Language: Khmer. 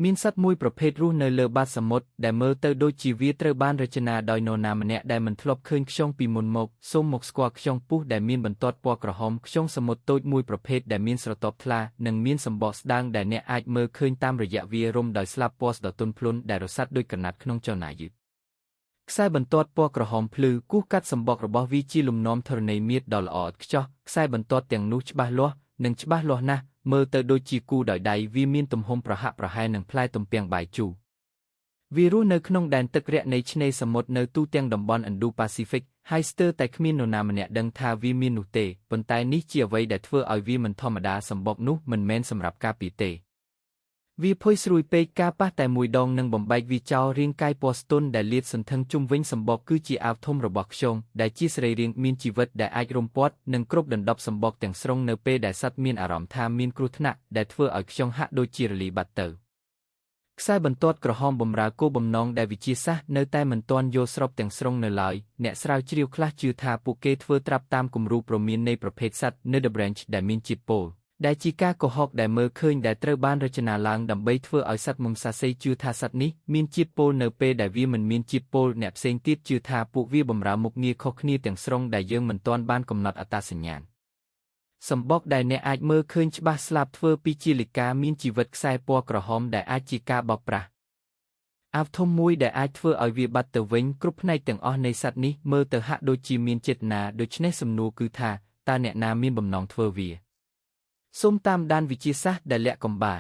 មានសត្វមួយប្រភេទរស់នៅលើបាតសមុទ្រដែលមើលទៅដូចជាវាត្រូវបានរចនាដោយនរណាម្នាក់ដែលមិនធ្លាប់ឃើញខ្យងពីមុនមកសូមមកស្គាល់ខ្យងពុះដែលមានបន្ទាត់ពណ៌ក្រហមខ្យងសមុទ្រតូចមួយប្រភេទដែលមានស្រទាប់ថ្លានិងមានសម្បកស្ដើងដែលអ្នកអាចមើលឃើញតាមរយៈវារុំដោយស្លាបពណ៌ដ៏ទន់ភ្លន់ដែលរសាត់ដូចក្រណាត់ក្នុងចលនាយឺតខ្សែបន្ទាត់ពណ៌ក្រហមភ្លឺគូសកាត់សម្បករបស់វាជាលំនាំធរណីមាត្រដ៏ល្អឥតខ្ចោះខ្សែបន្ទាត់ទាំងនោះច្បាស់លាស់និងច្បាស់លាស់ណាស់មើលទៅដូចជាគូដោយដៃវាមានទំហំប្រហាក់ប្រហែលនឹងផ្លែទំពាំងបាយជូរវារស់នៅក្នុងដែនទឹករាក់នៃឆ្នេរសមុទ្រនៅទូទាំងតំបន់ឥណ្ឌូប៉ាស៊ីហ្វិកហើយស្ទើរតែគ្មាននរណាម្នាក់ដឹងថាវាមាននោះទេប៉ុន្តែនេះជាអ្វីដែលធ្វើឲ្យវាមិនធម្មតាសម្បកនោះមិនមែនសម្រាប់ការពារទេវាភុយស្រួយពេកការប៉ះតែមួយដងនឹងបំបែកវាចោលរាងកាយពណ៌ស្ទន់ដែលលាតសន្ធឹងជុំវិញសម្បកគឺជាអាវធំរបស់ខ្យងដែលជាសរីរាង្គមានជីវិតដែលអាចរុំព័ទ្ធនិងគ្របដណ្ដប់សម្បកទាំងស្រុងនៅពេលដែលសត្វមានអារម្មណ៍ថាមានគ្រោះថ្នាក់ដែលធ្វើឲ្យខ្យងហាក់ដូចជារលាយបាត់ទៅខ្សែបន្ទាត់ក្រហមបម្រើគោលបំណងដែលវិទ្យាសាស្ត្រនៅតែមិនទាន់យល់ស្របទាំងស្រុងនៅឡើយអ្នកស្រាវជ្រាវខ្លះជឿថាពួកគេធ្វើត្រាប់តាមគំរូព្រមាននៃប្រភេទសត្វ Nudibranch ដែលមានជាតិពុលដែលជាការកុហកដែលមើលឃើញដែលត្រូវបានរចនាឡើងដើម្បីធ្វើឲ្យសត្វមុំសាសីជឿថាសត្វនេះមានជាតិពុលនៅពេលដែលវាមិនមានជាតិពុលអ្នកផ្សេងទៀតជឿថាពួកវាបម្រើមុខងារខុសគ្នាទាំងស្រុងដែលយើងមិនទាន់បានកំណត់អត្តសញ្ញាណសម្បកដែលអ្នកអាចមើលឃើញច្បាស់ស្លាបធ្វើពីជាលិកាមានជីវិតខ្សែពណ៌ក្រហមដែលអាចជាការបោកប្រាស់អាវធំមួយដែលអាចធ្វើឲ្យវាបាត់ទៅវិញគ្រប់ផ្នែកទាំងអស់នៃសត្វនេះមើលទៅហាក់ដូចជាមានចេតនាដូច្នេះសំណួរគឺថាតើអ្នកណាមានបំណងធ្វើវាសូមតាមដានវិទ្យាសាស្ត្រដែលលាក់កំបា